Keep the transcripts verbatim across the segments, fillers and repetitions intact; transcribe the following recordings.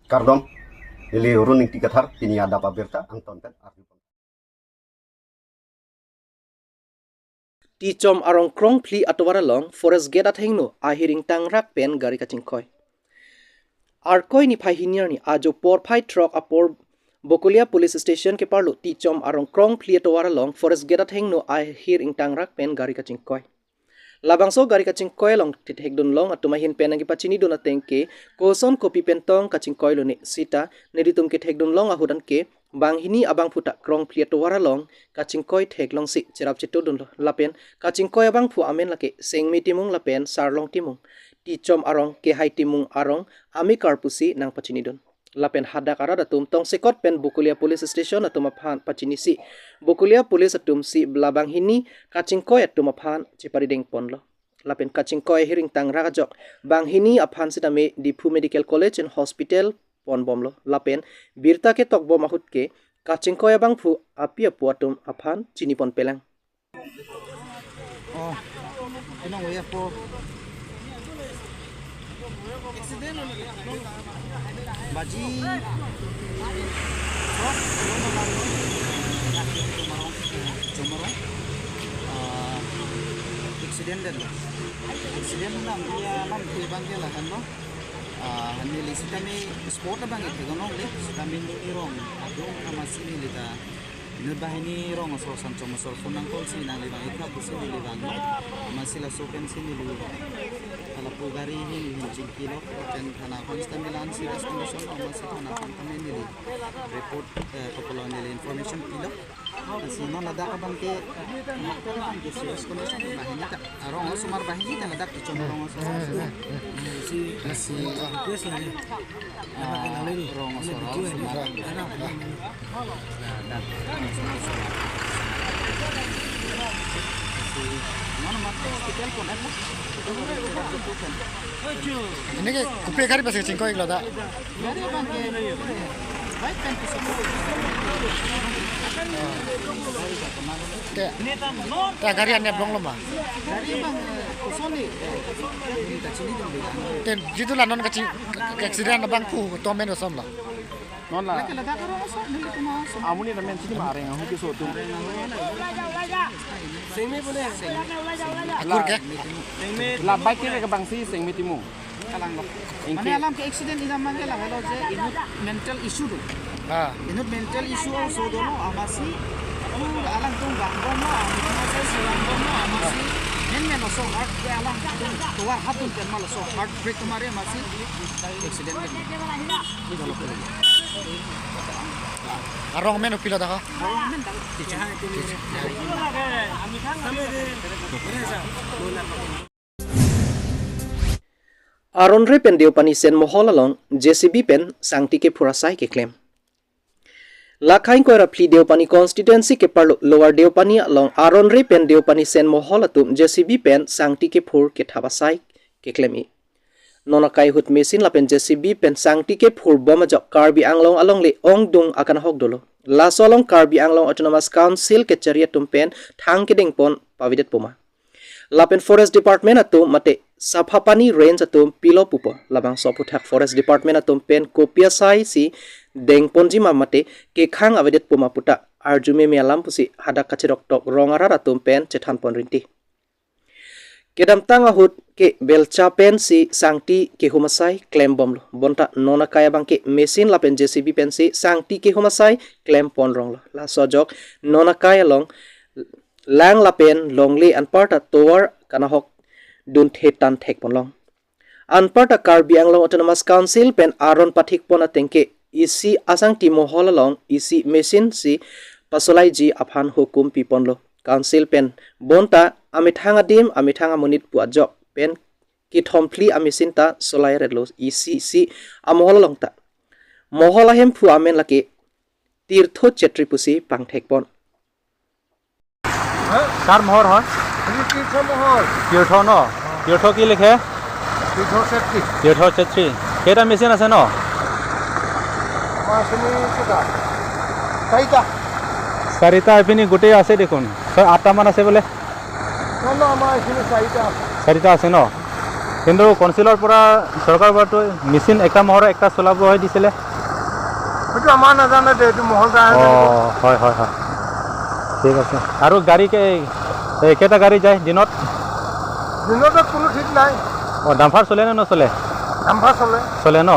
Kardom, neli Run Ingti Kathar, pini adap abirta angton pen arju. Tichom arong krongphli atovar along Forest Gate athengno ahir ingtangrak pen gari kachingkoi. Arkoi niphai hini arni ajo porphai throk apor Bokolia Police Station keparlo Tichom arong krongphli atovar along Forest Gate athengno ahir ingtangrak pen gari kachingkoi. Labangso gari kachingkoi along kethekdun long atum ahin pen nangkepachinidun ateng ke koson kopi pen tong kachingkoi lone sita nelitum kethekdun long ahut anke banghini abangphu ta krongphli atovar along kachingkoi theklongsi cherap chetodunlo. Lapen kachingkoi abangphu amen lake Sengme Timung lapen Sarlong Timung. Tichom arong Kehai Timung arong amekar pusi nangpachinidun. Lapen hadak arat atum tongsekot pen Bokolia Police Station atum aphan pachinisi Bokolia Police atum si labanghini kachingkoi atum aphan cheparideng ponlo. Lapen kachingkoi ahir ingtangrak ajok banghini aphan sitame Diphu Medical College and Hospital ponbomlo. Lapen birta ketokbom ahut ke kachingkoi abangphu api apo atum aphan chinipon pelang. Oh, pinong uya po. Accident baji. Sok, Chomarong. Ah, accident den. Accident nang iya nang ke bang ke lahan lo. Ah, neli sitame spot abang ke gonong le. Sitame neli rong adung amatsi neli ta inut banghini rong asor san chom asor phone nang call si nangli bang ikha pusi neli bang. Amatsi laso pensi neli hala pu gari hin hin chingkilo pen thana aphan sitame la-an serious condition lo amatsi thana aphan tame neli report, eh, kopilo neli information pilo. Lasi non ladak abang ke, ladak abang ke serious condition banghini ta. Arong osomar banghini ta ladak Tichom arong osomar. Si, si, request lagi. Ah, rong osomar. Ladak, rong osomar. Si, non mati hospital pon, eh. Ini ke kopi gari basi chingkoi lo da. Gari abang ke bike kan pusat. Te, te gari ane blong lo ma. Gari abang, eh, kosoni, eh, ini tak sini dong bilang. Te jitu la non kachi accident abangphu tomen osom lo. Non la. Laki ladak arong osomar neli tuma osomar. Amonit amen chini ma areng ahu keso atum. Sengme pune. Akur ke? La bike ke bang si Sengme Timung. Kalang lo. Ingke. Mane alam ke accident ina mangke lahelo je inut mental issue do. Ah. Inut mental issue also dolo amatsi. Pura alangtum bang bomlo, amatsi bang bomlo, amatsi. Men men also heart ke alangtum tovar hatun pen ma also heartbreak kemari amatsi. Accident ke. Arong amen kopilo da ko? Arong amen da ko. Aron Re pen Deopani Sen Mohol along J C B pen sangti kephur asai keklem. Lakhain koira phli Deopani constituency keparlo Lower Deopani along Aron Re pen Deopani Sen Mohol atum J C B pen sangti kephur kethap asai keklem-i. Non akai ahut machine lapen J C B pen sangti kephur bom ajok Karbi Anglong alongle ongdung akanhok dolo. Laso along Karbi Anglong Autonomous Council kechari atum pen thang kedengpon pavedet poma. Lapen Forest Department atum mate Saphapani Range atum pilo pupo. Labangso aphuthak Forest Department atum pen kopi asai si dengponji ma mate kekhang avedet poma puta arju meme alam pusi hadak kachiroktok rong arat atum pen chethanpon rinti. Kedamtang ahut ke belcha pensi sangti kehum asai klembomlo. Bonta non akai abang ke machine lapen J C B pensi sangti kehum asai klempon ronglo. Laso ajok non akai along lang lapen longle anparta tovar kanahok dun thetan thekpon long. Anparta Karbi Anglong Autonomous Council pen aron pathikpon ateng ke isi asangti mohol along isi machine si pasolaiji aphan hukum piponlo. Council pen bonta amethang adim amethang amonit pu ajok pen kethom phli amachine ta solai retlo isi isi amohol along ta. Mohol ahemphu amen lake Tirtho Chetri pusi pangthekpon. কাৰ মহৰ হয়? এইটো তীৰ্থ মহল। তীৰ্থ ন? তীৰ্থ কি লিখে? তীৰ্থ চেত্ৰী। তীৰ্থ চেত্ৰী। কেইটা মেচিন আছে ন? আমাৰ এইখিনি কেইটা? চাৰিটা। চাৰিটা, এইপিনে গোটেই আছে দেখোন। ছয়, আঠটামান আছে বোলে? নহয়, নহয়, আমাৰ এইখিনি চাৰিটা আছে। চাৰিটা আছে ন? কিন্তু কাউন্সিলৰ পৰা, চৰকাৰৰ পৰাতো মেচিন একটা মহৰা একটা চলাব হয় দিছিলে। সেইটো আমাৰ নাজানে দে, এইটো মহলদাৰ অ, হয় হয় হয়, ঠিক আছে। আৰু গাড়ী কে- এই কেইটা গাড়ী যায় দিনত? দিনতে কোনো ঠিক নাই। অ, ডাম্পাৰ চলে নে নচলে? ডাম্পাৰ চলে। চলে ন?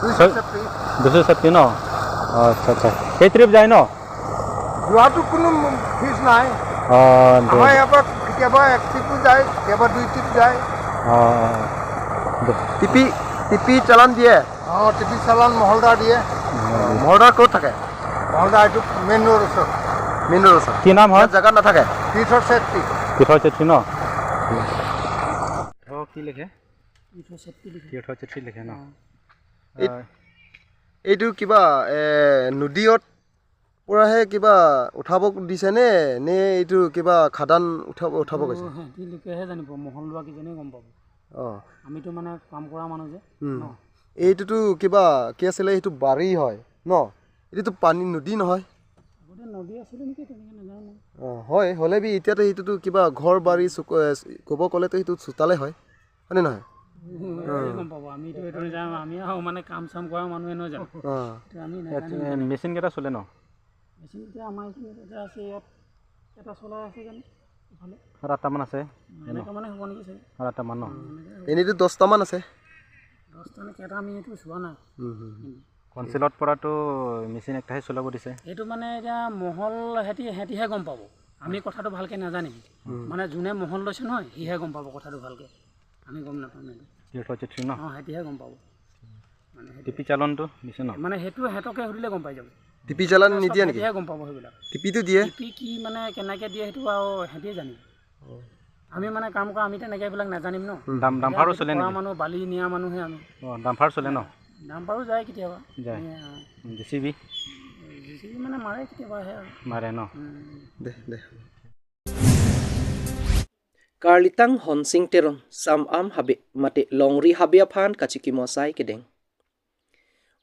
দুইশ চল- চেফটি। দুইশ চেফটি ন? অ, আচ্ছা আচ্ছা, সেই ট্ৰিপ যায় ন? যোৱাটো কোনো ফিক্স নাই। অ, দে- আমাৰ ইয়াৰ পৰা কেতিয়াবা এক ট্ৰিপো যায়, কেতিয়াবা দুই ট্ৰিপ যায়। অ, অ, দে- টিপি টিপি চালান দিয়ে। অ, টিপি চালান মহলদাৰ দিয়ে। মহলদাৰ ক'ত থাকে? মহলদাৰ এইটো মেইন ৰোড ওচৰত। মেইন ৰোড ওচৰত। কি নাম হয়? ইয়াত জেগাত নাথাকে। তীৰ্থৰ চেফটি। তীৰ্থ চেত্ৰী ন? অ, কি লিখে? তীৰ্থ চেত্ৰী লিখে ন? এই- অ, এইটো কিবা এ, নদীত পৰাহে কিবা উঠাব দিছে নে, নে এইটো কিবা খাদান উঠাব উঠাব কৈছে? সিহঁতি লোকেহে জানিব, মহল লোৱা কিজনে গম পাব। অ, আমিতো মানে কাম কৰা মানুহ যে। উম। ন? এইটোতো কিবা কি আছিলে, সেইটো বাৰী হয় ন? এইটোতো পানী নদী নহয়? আগতে নদী আছিলে নেকি, তেনেকে নাজানো। অ, হয়, হ'লে বি এতিয়াতো সেইটোতো কিবা ঘৰ বাৰী চুক- এ, ক'ব ক'লেতো সেইটো চোতালে হয়, হয়নে নহয়? সিহঁতে গম পাব, আমিতো এইটো নাজানো, আমি আৰু মানে কাম চাম কৰা মানুহে নহয় জানো? অ, এইটো আমি ইয়াত নাজানো। এ, মেচিন কেইটা চলে ন? মেচিন এতিয়া আমাৰ এইখিনিত এটা আছে, ইয়াত এটা চলাই আছে জানো, ইফালে সাত আঠটামান আছে ন? এনেকুৱা মানে হ'ব নেকি চাগে। সাত আঠটামান ন? এনেইতো দহটামান আছে। দহটা নে কেইটা আমি এইটো চোৱা নাই। উম, হুম, হুম। কাউন্সিলৰ পৰাতো মেচিন একটাহে চলাব দিছে। এইটো মানে এতিয়া মহল সিহঁতি সিহঁতিহে গম পাব, আমি কথাটো ভালকে নাজানিম। মানে যোনে মহল লৈছে নহয়, সিহে গম পাব কথাটো ভালকে, আমি গম নাপাম এইটো। তীৰ্থ চেত্ৰী ন? অ, সিহঁতিহে গম পাব। মানে সেইটো- টিপি চালনটো দিছে ন? মানে সেইটো সিহঁতকে সুধিলে গম পাই যাব। টিপি চালান নিদিয়ে নেকি? সিহঁতিহে গম পাব সেইবিলাক। টিপিটো দিয়ে। টিপি কি মানে কেনেকে দিয়ে সেইটো আৰু সিহঁতিয়ে জানিব। আমি মানে কাম কৰা, আমি তেনেকে এইবিলাক নাজানিম ন। ডাম ডাম্পাৰো চলে কৰা নেকি? মানুহ, বালি নিয়া মানুহে আমি। অ, ডাম্পাৰ চলে ন? ডাম্পাৰো যায় কেতিয়াবা। যায়। এয়া, J C B J C B মানে মাৰে কেতিয়াবা, আহে আৰু। মাৰে ন? উম। দে দে। Karlitang Honsing Teron, Sam Am Habe mate Longri Habe aphan kachikimo asai kedeng.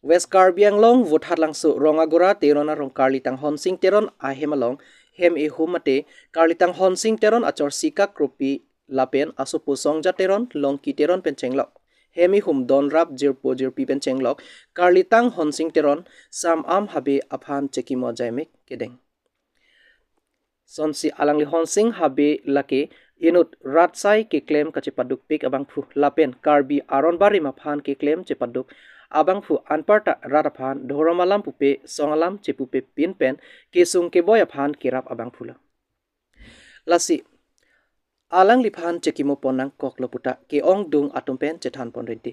West Karbi Anglong Vothatlangso Rongagora Teron arong Karlitang Honsing Teron ahem along hem ehum mate Karlitang Honsing Teron achor Sikak Kropi lapen asopo Songja Teron, Longki Teron pen chenglok. Hem ehum donrap jirpo jirpi pen chenglok Karlitang Honsing Teron Sam Am Habe aphan chekimo ajaimek kedeng. Sonsi alangli Honsing Habe lake inut rat asai keklem kachepadukpik abangphu lapen Karbi aron barim aphan keklem chepaduk abangphu anparta rat aphan dhorom alam pupe song alam chepupe pin pen kesung keboi aphan kerap abangphu lo. Lasi alangliphan chekimo pon nangkoklo puta ke-ongdung atum pen chethan pon rinte.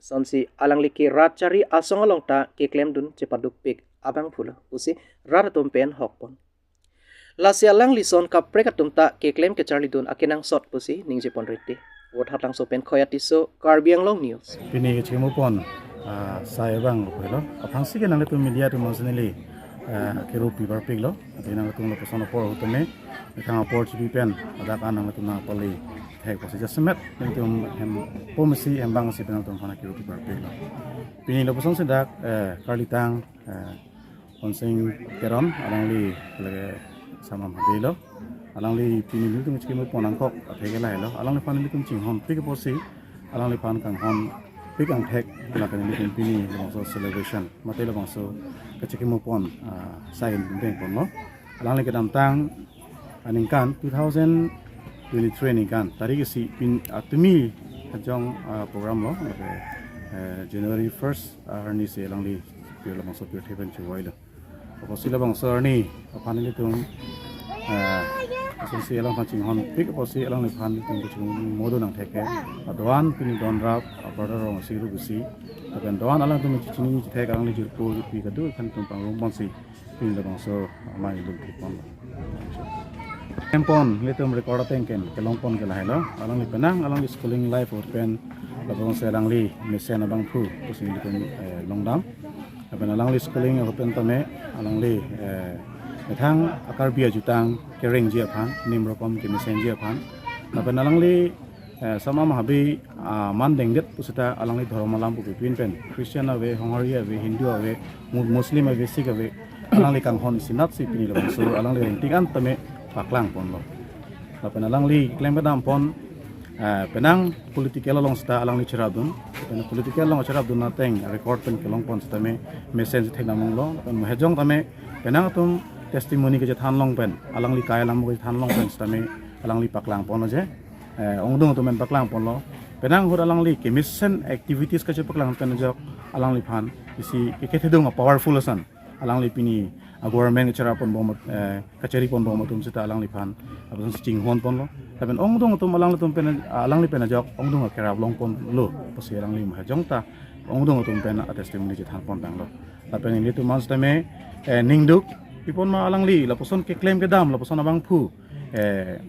Sonsi alangli ke rat chari asong along ta keklemdun chepadukpik abangphu lo pusi rat atum pen hok pon. Lasi alangli son kaprek atum ta keklem kecharlidun akenangsot pusi ningje pon rinte. Vothatlangso pen Khoya Tisso, Karbi Anglong News. Pini kechikimo pon, ah, asai abang lo pulo. Aphrangsi ke nanglitum media atum personally, ah, kerup piparpiklo. Ati nanglitum lapuson apor ahut tame, methang apor chipi pen, ladak an nanglitum nangpali thek pusi jasemet, nanglitum hem pom isi, hem bang isi pen nanglitum aphan kerup piparpiklo. Pini lapuson si dak, eh, Karlitang, eh, Honsing Teron, alangli lake Sam Am Habe lo. Alangli pini nelitum chikimo pon nangkok athe ke lahelo. Alangliphan nelitum chinghonpik apotsi, alangliphan kanghonpik angthek, lake nelitum pini labangso celebration mate labangso kachikimo pon, ah, asai deng ponlo. Alangli kedamtang aningkan two thousand twenty-three aningkan tarik isi pin, ah, tumi ajong, ah, program lo, lake, eh, January first, ah, arni si alangli pir labangso pirthe pen chivoilo. Apotsi labangso arni aphan nelitum, eh, asonsi alangphan chinghonpik apotsi alangliphan nelitum kachingmodo nangthek ke. Adoan pini donrap, ah, brother rong si rup isi. Lapen doan alangtum chini chithek alangli jirpo jirpi kadokave aphan nelitum pangrum ponsi pini labangso amei lum thek ponlo. Hem pon nelitum record ateng pen kelong pon ke lahelo. Alangli penang alangli schooling life ahut pen labangso alangli mesen abangphu pusi nelitum, eh, longdam. Lapen alangli schooling ahut pen tame alangli, eh, methang a-Karbi ajutang kerengji aphan, nim rokom kemesenji aphan. Lapen alangli, eh, Sam Am Habe, ah, man dengdet pusita alangli dhorom alam pupe pin pen Christian ave, Honghari ave, Hindu ave, Mu- Muslim ave, Sikh ave, alangli kanghon isinatsi pini labangso alangli ringting an tame paklang ponlo. Lapen alangli klem kedam pon Eh, penang political along seta alangli cherapdun. Penang political along cherapdun ateng record pen kelongpon setame mesen si theknamlonglo. Pen mahejong tame penang atum testimony kachethanlong pen, alangli kai alam kachethanlong pen setame alangli paklangponlo je. Eh, ongdung atum pen paklangponlo. Penang ahut alangli kemesen activities kachepaklang pen ajok alangliphan isi kekethedung a powerful ason. Alangli pini a government kacheraponbom, eh, kacheriponbom atum seta alangliphan lapuson chinghonponlo. Lapen ongdung atum alanglitum pen, alangli pen ajok ongdung akerap longponlo pusi alangli mahejong ta ongdung atum pen a testimony chethanpontanglo. Lapen nelitum an setame, eh, ningduk pipon ma alangli lapuson keklem kedam lapuson abangphu, eh,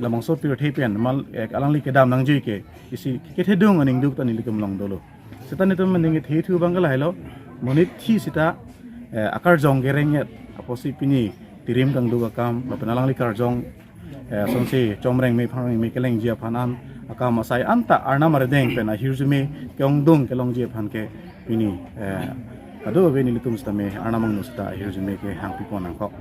labangso pirthe pen mal, eh, alangli kedam nangjui ke isi kethedung aningduk ta nelitum along dolo. Seta nelitum ningje thethu abang ke lahelo, monit thi seta, eh, akarjong kereng-et apotsi pini tirim kangduk akam lapen alangli karjong, eh, sonsi chomreng me phangreng me kelengji aphan an akam asai anta Arnam arideng pen ahirjume ke-ongdung kelongji aphan ke pini, eh, kadokave nelitum setame Arnam angno seta ahirjume kehangpipon nangkok.